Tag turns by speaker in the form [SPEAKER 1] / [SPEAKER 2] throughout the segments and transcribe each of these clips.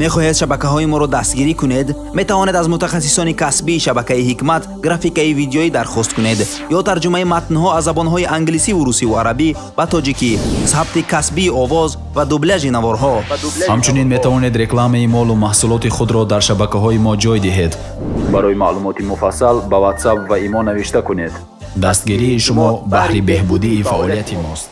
[SPEAKER 1] Мехоҳед шабакаҳои моро дастгирӣ кунед? Метавонед аз мутахассисони касбии шабакаи Ҳикмат графикаи видеоӣ дархост кунед ё тарҷумаи матнҳо аз забонҳои англисӣ, русӣ ва арабӣ ба тоҷикӣ, сабти касбии овоз ва дубляжи наворҳо.
[SPEAKER 2] Ҳамчунин метавонед рекламаи молу маҳсулоти худро дар шабакаҳои мо ҷой диҳед. Барои маълумоти муфассал ба WhatsApp ва имо навишта кунед. Дастгирии шумо баҳри беҳбудии фаъолияти мост.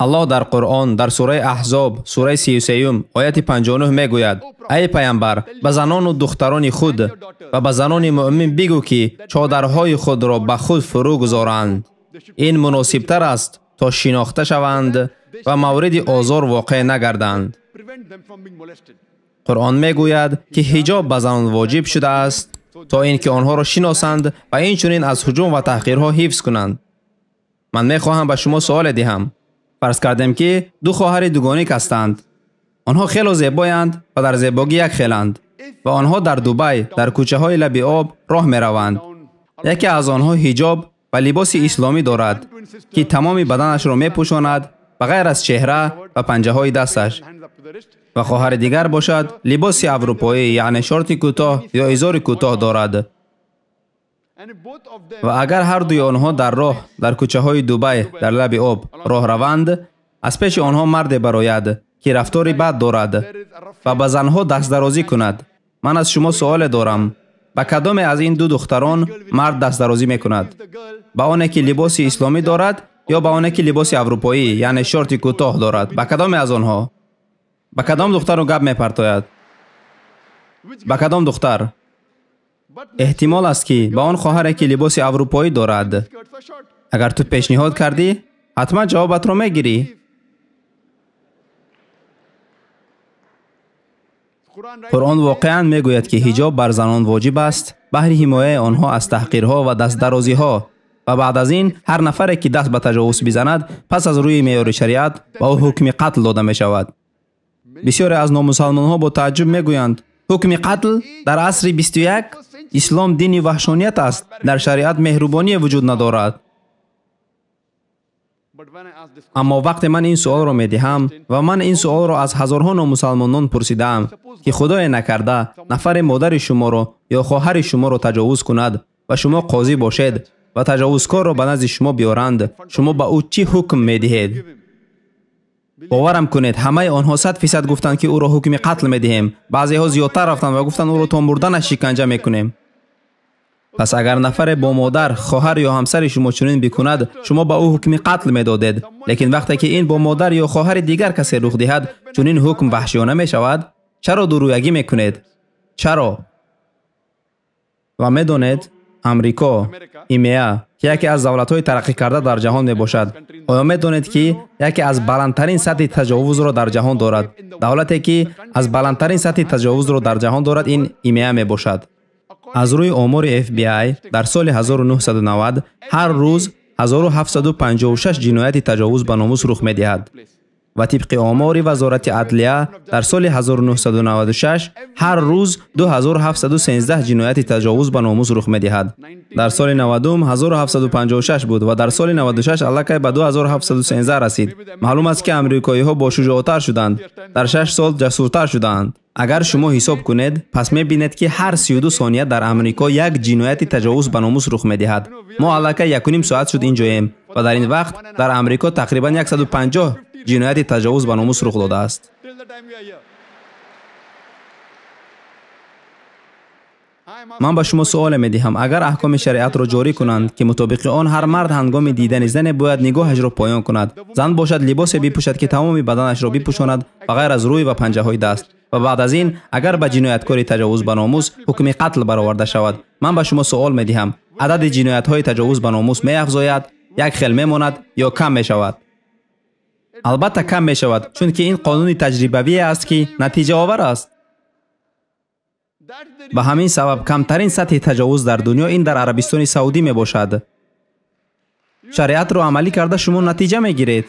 [SPEAKER 3] Аллоҳ дар Қуръон дар сураи Аҳзоб, сураи 33, ояти 59 мегӯяд: Эй паямбар, ба занону духтарони худ ва ба занони муъмин бигӯ, ки чодарҳои худро ба худ фурӯ гузоранд. Ин муносибтар аст то шинохта шаванд ва мавриди озор воқеъ нагарданд. Қуръон мегӯяд, ки ҳиҷоб ба занон воҷиб шудааст то ин ки онҳоро шиносанд ва инчунин аз ҳуҷум ва таҳқирҳо ҳифз кунанд. Ман мехоҳам ба шумо суоле диҳам. Фарз кардем, ки ду хоҳари дугоник ҳастанд. Онҳо хело зебоянд ва дар зебогӣ якхеланд ва онҳо дар Дубай дар кӯчаҳои лаби об роҳ мераванд. Яке аз онҳо ҳиҷоб ва либоси исломӣ дорад, ки тамоми баданашро мепӯшонад ба ғайр аз чеҳра ва панҷаҳои дасташ, ва хоҳари дигар бошад либоси аврупоӣ, яъне шорти кӯтоҳ ё изори кӯтоҳ дорад. Ва агар ҳар дуи онҳо дар роҳ дар кӯчаҳои Дубай дар лаби об роҳ раванд, аз пеши онҳо марде барояд, ки рафтори бад дорад ва ба занҳо дастдарозӣ кунад. Ман аз шумо суоле дорам: ба кадоме аз ин ду духтарон мард дастдарозӣ мекунад? Ба оне ки либоси исломӣ дорад ё ба оне ки либоси аврупоӣ, яъне шорти кӯтоҳ дорад? Ба кадоме аз онҳо? Ба кадом духтару гап мепартояд? Ба кадом духтар? Эҳтимол аст, ки ба он хоҳаре, ки либоси аврупоӣ дорад. Агар ту пешниҳод кардӣ, ҳатман ҷавобатро мегирӣ. Қуръон воқеан мегӯяд, ки ҳиҷоб бар занон воҷиб аст баҳри ҳимояи онҳо аз таҳқирҳо ва дастдарозиҳо. Ва баъд аз ин ҳар нафаре, ки даст ба таҷовуз бизанад, пас аз рӯи меъёри шариат ба ӯ ҳукми қатл дода мешавад. Бисёре аз номусалмонҳо бо тааҷҷуб мегӯянд: ҳукми қатл дар асри 21? Ислом дини ваҳшоният аст, дар шариат меҳрубоние вуҷуд надорад. Аммо вақте ман ин суолро медиҳам ва ман ин суолро аз ҳазорҳо номусалмонон пурсидаам, ки худое накарда нафаре модари шуморо ё хоҳари шуморо таҷовуз кунад ва шумо қозӣ бошед ва таҷовузкорро ба назди шумо биёранд, шумо ба ӯ чӣ ҳукм медиҳед? Боварам кунед, ҳамаи онҳо 100% гуфтанд, ки ӯро ҳукми қатл медиҳем. Баъзеҳо зиёдтар рафтанд ва гуфтанд ӯро то мурданаш шиканҷа мекунем. Пас агар нафаре бо модар, хоҳар ё ҳамсари шумо чунин бикунад, шумо ба ӯ ҳукми қатл медодед. Лекин вақте ки ин бо модар ё хоҳари дигар касе рух диҳад, чунин ҳукм ваҳшиёна мешавад. Чаро дурӯягӣ мекунед? Чаро? Ва медонед, Амрико, ИМЕА, ки яке аз давлатҳои тараққӣ карда дар ҷаҳон мебошад, оё медонед, ки яке аз баландтарин сатҳи таҷовузро дар ҷаҳон дорад? Давлате, ки аз баландтарин сатҳи таҷовузро дар ҷаҳон дорад, ин ИМЕА мебошад. Аз рӯи омори FBI дар соли 1990 ҳар рӯз 1756 ҷинояти таҷовуз ба номус рух медиҳад. Ва тибқи омори Вазорати адлия дар соли 1996 ҳар рӯз 2713 ҷинояти таҷовуз ба номус рух медиҳад. Дар соли 90 1756 буд ва дар соли 96 аллакай ба 2713 расид. Маълум аст, ки амрикоиҳо бошуҷоатар шуданд, дар 6 сол ҷасуртар шуданд. Агар шумо ҳисоб кунед, пас мебинед, ки ҳар 32 сония дар Амрико як ҷинояти таҷовуз ба номус рух медиҳад. Мо аллакай 1,5 соат шуд инҷоем ва дар ин вақт дар Амрико тақрибан 150 ҷинояти таҷовуз ба номус рух додааст. Ман ба шумо суоле медиҳам: агар аҳкоми шариатро ҷорӣ кунанд, ки мутобиқи он ҳар мард ҳангоми дидани зане бояд нигоҳашро поён кунад, зан бошад либосе бипӯшад, ки тамоми баданашро бипӯшонад ба ғайр аз рӯй ва панҷаҳои даст, ва баъд аз ин агар ба ҷинояткори таҷовуз ба номус ҳукми қатл бароварда шавад, ман ба шумо суол медиҳам: адади ҷиноятҳои таҷовуз ба номус меафзояд, як хел мемонад ё кам мешавад? Албатта кам мешавад, чунки ин қонуни таҷрибавие аст, ки натиҷаовар аст. Ба ҳамин сабаб камтарин сатҳи таҷовуз дар дунё ин дар Арабистони Саудӣ мебошад. Шариатро амалӣ карда шумо натиҷа мегиред.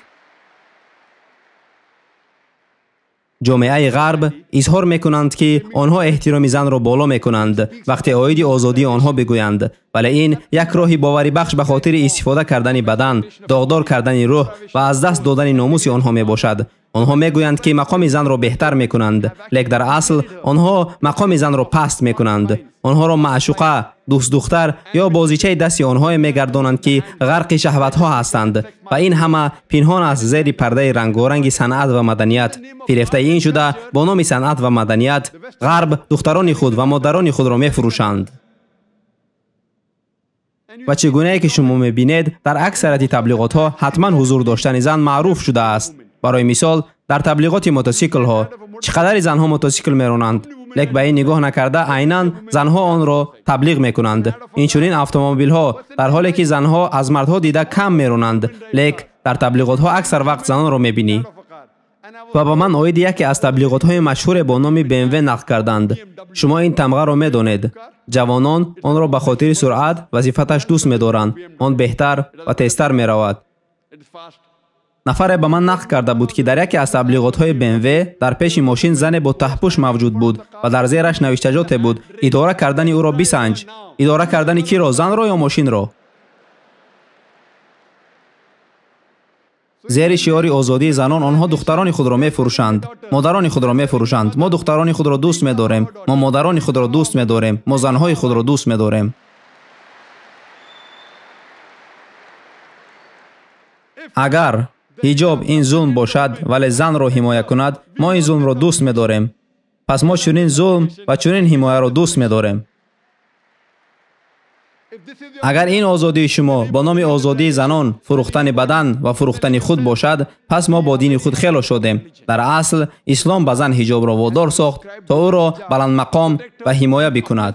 [SPEAKER 3] Ҷомеаи ғарб изҳор мекунанд, ки онҳо эҳтироми занро боло мекунанд вақте оиди озодии онҳо бигӯянд, вале ин як роҳи боварибахш ба хотири истифода кардани бадан, доғдор кардани рӯҳ ва аз даст додани номуси онҳо мебошад. Онҳо мегӯянд, ки мақоми занро беҳтар мекунанд, лек дар асл онҳо мақоми занро паст мекунанд. Онҳоро маъшуқа, дӯстдухтар ё бозичаи дасти онҳое мегардонанд, ки ғарқи шаҳватҳо ҳастанд ва ин ҳама пинҳон аст зери пардаи рангоранги санъат ва маданият. Фирефтаи ин шуда бо номи санъат ва маданият ғарб духтарони худ ва модарони худро мефурӯшанд. Ва чӣ гунае ки шумо мебинед, дар аксарияти таблиғотҳо ҳатман ҳузур доштани зан маъруф шудааст. Барои мисол, дар таблиғоти мотосиклҳо чӣ қадари занҳо мотосикл меронанд, лек ба ин нигоҳ накарда айнан занҳо онро таблиғ мекунанд. Инчунин автомобилҳо, дар ҳоле ки занҳо аз мардҳо дида кам меронанд, лек дар таблиғотҳо аксар вақт занонро мебинӣ. Ва ба ман оиди яке аз таблиғотҳои машҳуре бо номи BMW нақл карданд. Шумо ин тамғаро медонед. Ҷавонон онро ба хотири суръат ва сифаташ дӯст медоранд. Он беҳтар ва тезтар меравад. Нафаре ба ман нақл карда буд, ки дар яке аз таблиғотҳои BMW дар пеши мошин зане бо таҳпӯш мавҷуд буд ва дар зераш навиштаҷоте буд: идора кардани ӯро бисанҷ. Идора кардани киро? Занро ё мошинро? Зери шиори озодии занон онҳо духтарони худро мефурӯшанд, модарони худро мефурӯшанд. Мо духтарони худро дӯст медорем, мо модарони худро дӯст медорем, мо занҳои худро дӯст медорем. Агар ҳиҷоб ин зулм бошад, вале занро ҳимоя кунад, мо ин зулмро дӯст медорем. Пас мо чунин зулм ва чунин ҳимояро дӯст медорем. Агар ин озодии шумо бо номи озодии занон, фурӯхтани бадан ва фурӯхтани худ бошад, пас мо бо дини худ хело шодем. Дар асл ислом ба зан ҳиҷобро водор сохт, то ӯро баландмақом ва ҳимоя бикунад.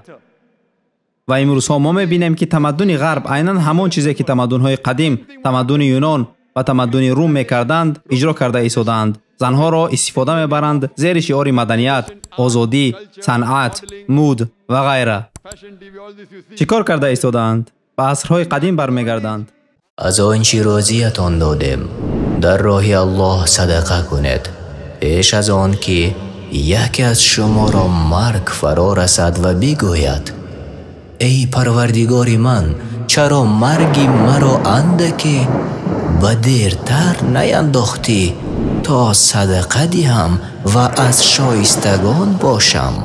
[SPEAKER 3] Ва имрӯзҳо мо мебинем, ки тамаддуни ғарб айнан ҳамон чизе ки тамаддунҳои қадим, тамаддуни юнон ва тамаддуни рум мекарданд, иҷро карда истодаанд. Занҳоро истифода мебаранд зери шиори маданият, озодӣ, санъат, муд ва ғайра. Чӣ кор карда истодаанд? Ба асрҳои қадим бармегарданд.
[SPEAKER 4] Аз он чӣ рӯзиятон додем, дар роҳи Аллоҳ садақа кунед, пеш аз он ки яке аз шуморо марг фаро расад ва бигӯяд: эй парвардигори ман, чаро марги маро андаке ба дертар наяндохтӣ, то садақа диҳам ва аз шоистагон бошам.